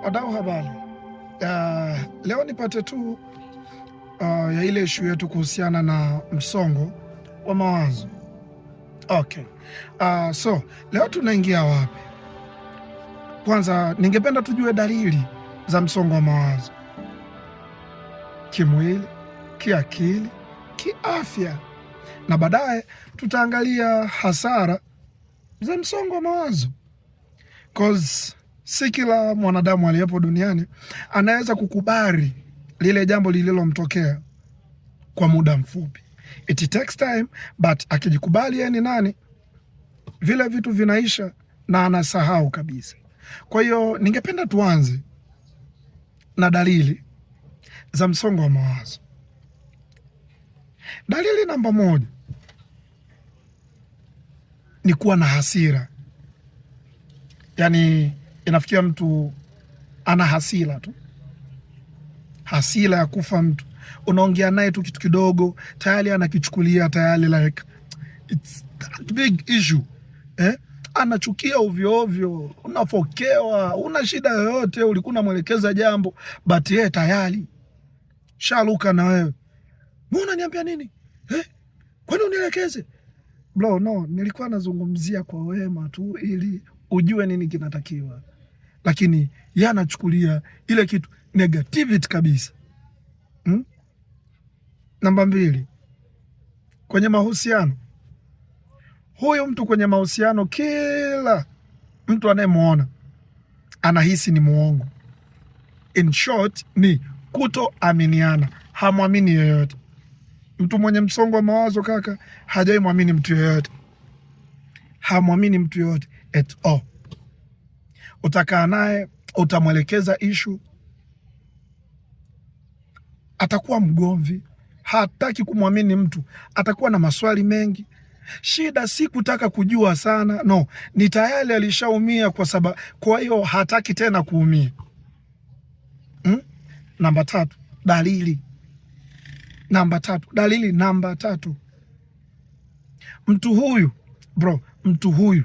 Wadau habari. Leo nipate tu ya ile ishu yetu kuhusiana na msongo wa mawazo. Okay. So leo tunaingia wapi? Kwanza ningependa tujue dalili za msongo wa mawazo kimwili, kiakili, kiafya, na baadaye tutaangalia hasara za msongo wa mawazo, 'cause si kila mwanadamu aliyepo duniani anaweza kukubali lile jambo lililomtokea kwa muda mfupi. It takes time, but akijikubali yeye ni nani, vile vitu vinaisha na anasahau kabisa. Kwa hiyo ningependa tuanze na dalili za msongo wa mawazo. Dalili namba 1 ni kuwa na hasira, yaani inafikia mtu ana hasira tu, hasira ya kufa mtu. Unaongea naye tu kitu kidogo tayari anakichukulia tayari like it's that big issue, eh? Anachukia ovyo ovyo, unafokewa, una shida yoyote, ulikuwa unamwelekeza jambo but yeye tayari shaluka na wewe. Mbona unaniambia nini eh? Kwani unielekeze? Bro, no, nilikuwa nazungumzia kwa wema tu ili ujue nini kinatakiwa, lakini yeye anachukulia ile kitu negativity kabisa, Namba 2, kwenye mahusiano. Huyu mtu kwenye mahusiano, kila mtu anayemuona anahisi ni muongo. In short ni kutoaminiana, hamwamini yoyote. Mtu mwenye msongo wa mawazo kaka, hajai mwamini mtu yoyote, hamwamini mtu yoyote at all. Utakaa naye, utamwelekeza ishu, atakuwa mgomvi, hataki kumwamini mtu, atakuwa na maswali mengi. Shida si kutaka kujua sana, no, ni tayari alishaumia kwa sababu, kwa hiyo hataki tena kuumia. Namba 3, dalili namba 3, dalili namba 3, mtu huyu bro, mtu huyu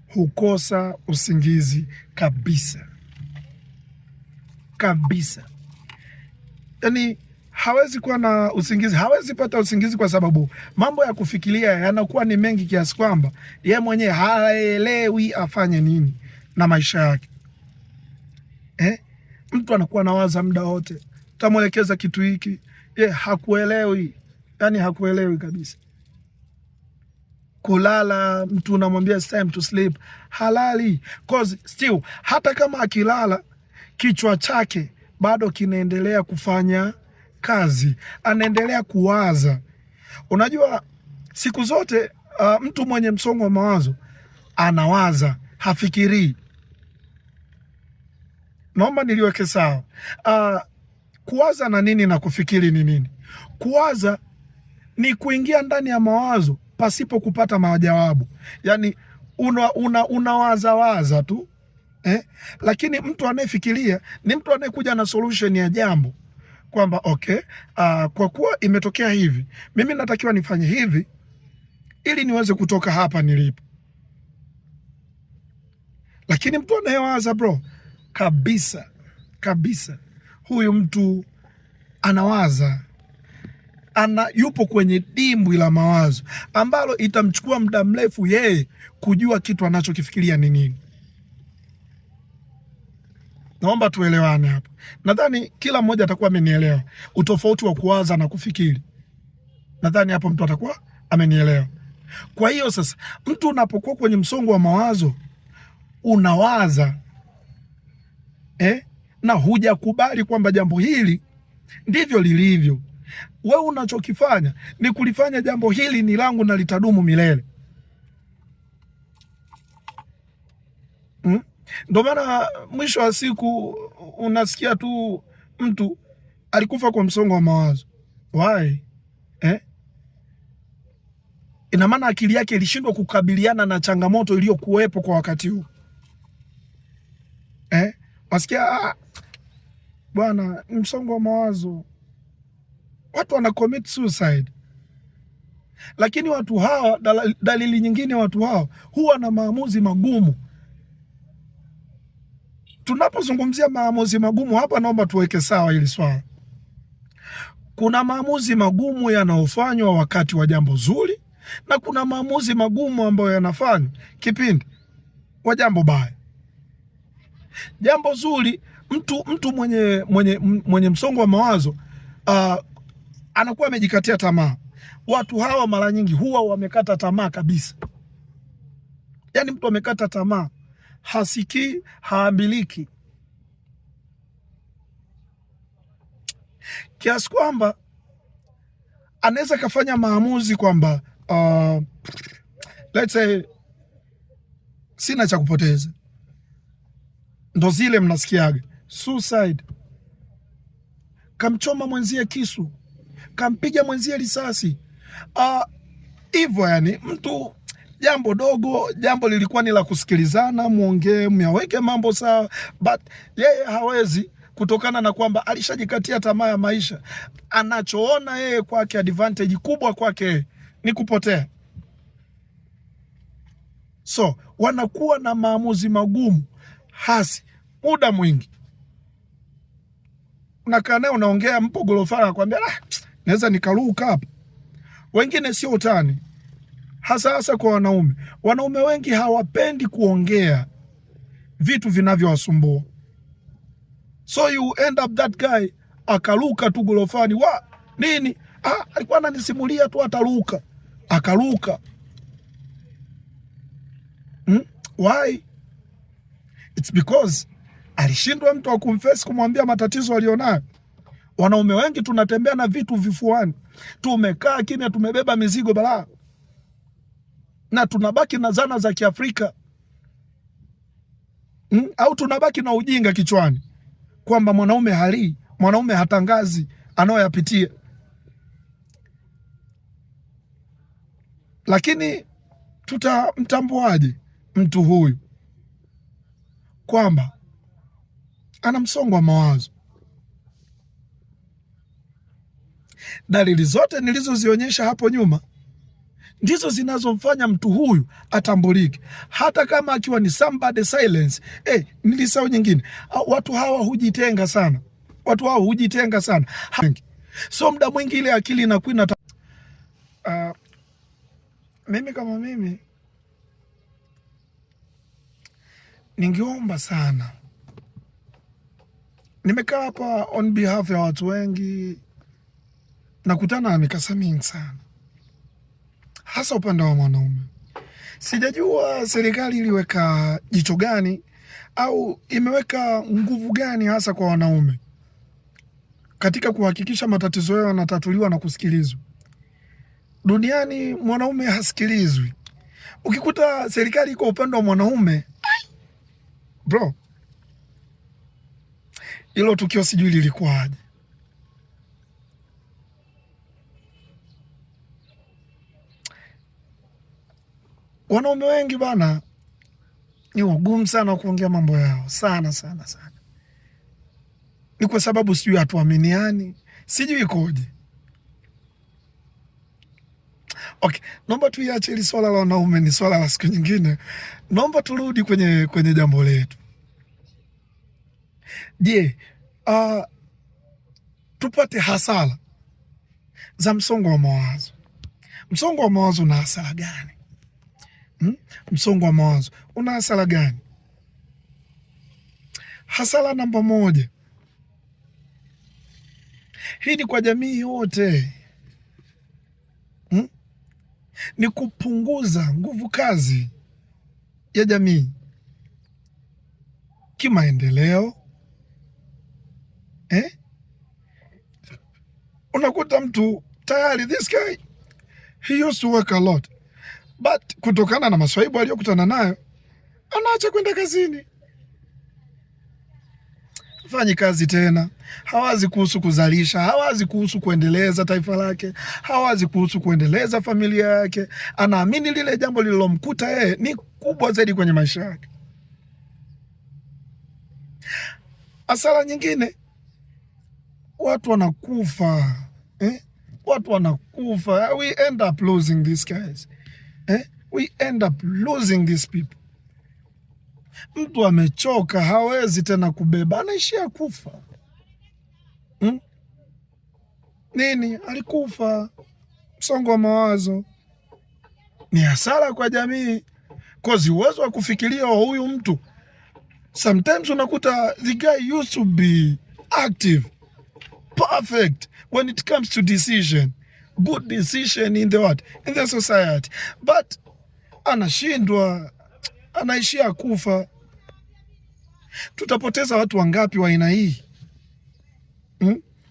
hukosa usingizi kabisa kabisa. Yani hawezi kuwa na usingizi, hawezi pata usingizi kwa sababu mambo ya kufikiria yanakuwa ni mengi kiasi kwamba ye mwenyewe haelewi afanye nini na maisha yake. Mtu anakuwa anawaza muda wote, utamwelekeza kitu hiki, ye hakuelewi, yani hakuelewi kabisa. Kulala, mtu unamwambia it's time to sleep, halali, 'cause still hata kama akilala kichwa chake bado kinaendelea kufanya kazi, anaendelea kuwaza. Unajua siku zote mtu mwenye msongo wa mawazo anawaza, hafikirii. Naomba niliweke sawa. Kuwaza na nini na kufikiri ni nini? Kuwaza ni kuingia ndani ya mawazo pasipo kupata majawabu, yaani unawaza waza tu eh? Lakini mtu anayefikiria ni mtu anayekuja na solution ya jambo kwamba okay, kwa kuwa imetokea hivi, mimi natakiwa nifanye hivi ili niweze kutoka hapa nilipo. Lakini mtu anayewaza bro, kabisa kabisa, huyu mtu anawaza, yupo kwenye dimbwi la mawazo ambalo itamchukua muda mrefu yeye kujua kitu anachokifikiria ni nini. Naomba tuelewane hapa. Nadhani kila mmoja atakuwa amenielewa utofauti wa kuwaza na kufikiri. Nadhani hapo mtu atakuwa amenielewa. Kwa hiyo sasa, mtu unapokuwa kwenye msongo wa mawazo unawaza na hujakubali kwamba jambo hili ndivyo lilivyo. Wewe unachokifanya ni kulifanya jambo hili ni langu na litadumu milele. Ndio maana mwisho wa siku unasikia tu mtu alikufa kwa msongo wa mawazo. Why? Ina maana akili yake ilishindwa kukabiliana na changamoto iliyokuwepo kwa wakati huu. Wasikia, bwana, msongo wa mawazo, watu wana commit suicide. Lakini watu hawa, dalili nyingine, watu hawa huwa na maamuzi magumu. Tunapozungumzia maamuzi magumu hapa, naomba tuweke sawa hili swala. Kuna maamuzi magumu yanayofanywa wakati wa jambo zuri na kuna maamuzi magumu ambayo yanafanywa kipindi wa jambo baya. Jambo zuri, mtu mwenye msongo wa mawazo anakuwa amejikatia tamaa. Watu hawa mara nyingi huwa wamekata tamaa kabisa. Yaani mtu amekata tamaa, hasikii, haambiliki, kiasi kwamba anaweza kafanya maamuzi kwamba let's say sina cha kupoteza. Ndo zile mnasikiaga suicide, kamchoma mwenzie kisu, kampiga mwenzie risasi hivyo. Yani mtu jambo dogo, jambo lilikuwa ni la kusikilizana, muongee, myaweke mambo sawa, but yeye hawezi kutokana na kwamba alishajikatia tamaa ya maisha. Anachoona yeye kwake, advantage kubwa kwake ni kupotea. So wanakuwa na maamuzi magumu hasi muda mwingi. Unakaa naye unaongea, mpo gorofani, anakuambia ah, naweza nikaruka hapa. Wengine sio utani, hasa hasa kwa wanaume. Wanaume wengi hawapendi kuongea vitu vinavyowasumbua, so you end up that guy akaruka tu gorofani wa nini? Ah, alikuwa ananisimulia tu ataruka, akaruka. Why? It's because alishindwa mtu wa kumface kumwambia matatizo alionayo. Wanaume wengi tunatembea na vitu vifuani, tumekaa kimya, tumebeba mizigo balaa, na tunabaki na zana za Kiafrika Au tunabaki na ujinga kichwani kwamba mwanaume halii, mwanaume hatangazi anayoyapitia. Lakini tutamtambuaje mtu huyu kwamba ana msongo wa mawazo? Dalili zote nilizozionyesha hapo nyuma ndizo zinazomfanya mtu huyu atambulike, hata kama akiwa ni somebody silence. Nilisahau nyingine, watu hawa hujitenga sana, watu hawa hujitenga sana, so muda mwingi ile akili inakuwa mimi kama mimi ningeomba sana, nimekaa hapa on behalf ya watu wengi, nakutana na mikasa mingi sana, hasa upande wa mwanaume. Sijajua serikali iliweka jicho gani au imeweka nguvu gani hasa kwa wanaume katika kuhakikisha matatizo yao yanatatuliwa na kusikilizwa. Duniani mwanaume hasikilizwi. Ukikuta serikali iko upande wa mwanaume, bro, hilo tukio sijui lilikuwaje. Wanaume wengi bana ni wagumu sana kuongea mambo yao sana sana sana. Ni kwa sababu sijui hatuaminiani, sijui ikoje. Okay, naomba tuiache hili swala la wanaume, ni swala la siku nyingine. Naomba turudi kwenye jambo letu. Je, tupate hasara za msongo wa mawazo. Msongo wa mawazo una hasara gani? Msongo wa mawazo una hasara gani? Hasara namba moja, hii ni kwa jamii yote, Ni kupunguza nguvu kazi ya jamii kimaendeleo, eh? Unakuta mtu tayari, this guy he used to work a lot but kutokana na maswaibu aliyokutana nayo anaacha kwenda kazini, hafanyi kazi tena, hawazi kuhusu kuzalisha, hawazi kuhusu kuendeleza taifa lake, hawazi kuhusu kuendeleza familia yake. Anaamini lile jambo lililomkuta yeye ni kubwa zaidi kwenye maisha yake. Hasara nyingine, watu wanakufa, eh? Watu wanakufa. We end up losing these guys. We end up losing these people. Mtu amechoka, hawezi tena kubeba, anaishia kufa. Nini? Alikufa msongo wa mawazo. Ni hasara kwa jamii, 'cause uwezo wa kufikiria wa huyu mtu, sometimes unakuta the guy used to be active, perfect when it comes to decision, good decision in the what, in the society, but anashindwa, anaishia kufa. Tutapoteza watu wangapi wa aina hii?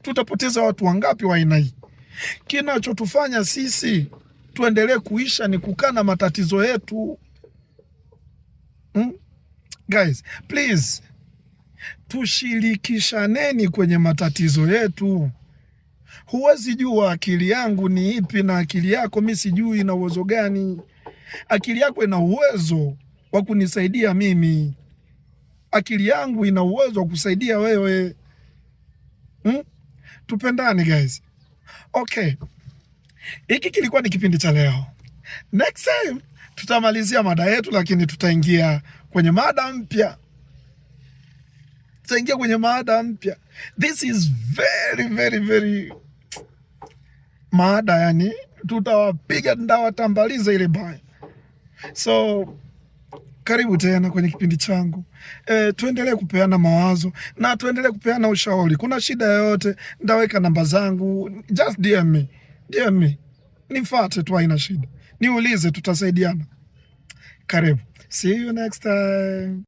Tutapoteza watu wangapi wa aina hii? Kinachotufanya sisi tuendelee kuisha ni kukaa na matatizo yetu. Guys, please tushirikishaneni kwenye matatizo yetu. Huwezi jua akili yangu ni ipi na akili yako mi sijui ina uwezo gani. Akili yako ina uwezo wa kunisaidia mimi, akili yangu ina uwezo wa kusaidia wewe. Tupendane guys. Okay, hiki kilikuwa ni kipindi cha leo. Next time tutamalizia mada yetu, lakini tutaingia kwenye mada mpya. Tutaingia kwenye mada mpya. This is very very very mada, yani tutawapiga ndawatambaliza ile baya. So karibu tena kwenye kipindi changu. Tuendelee kupeana mawazo na tuendelee kupeana ushauri. Kuna shida yoyote, ndaweka namba zangu, just DM me. DM me. Nifate tu, haina shida. Niulize, tutasaidiana. Karibu. See you next time.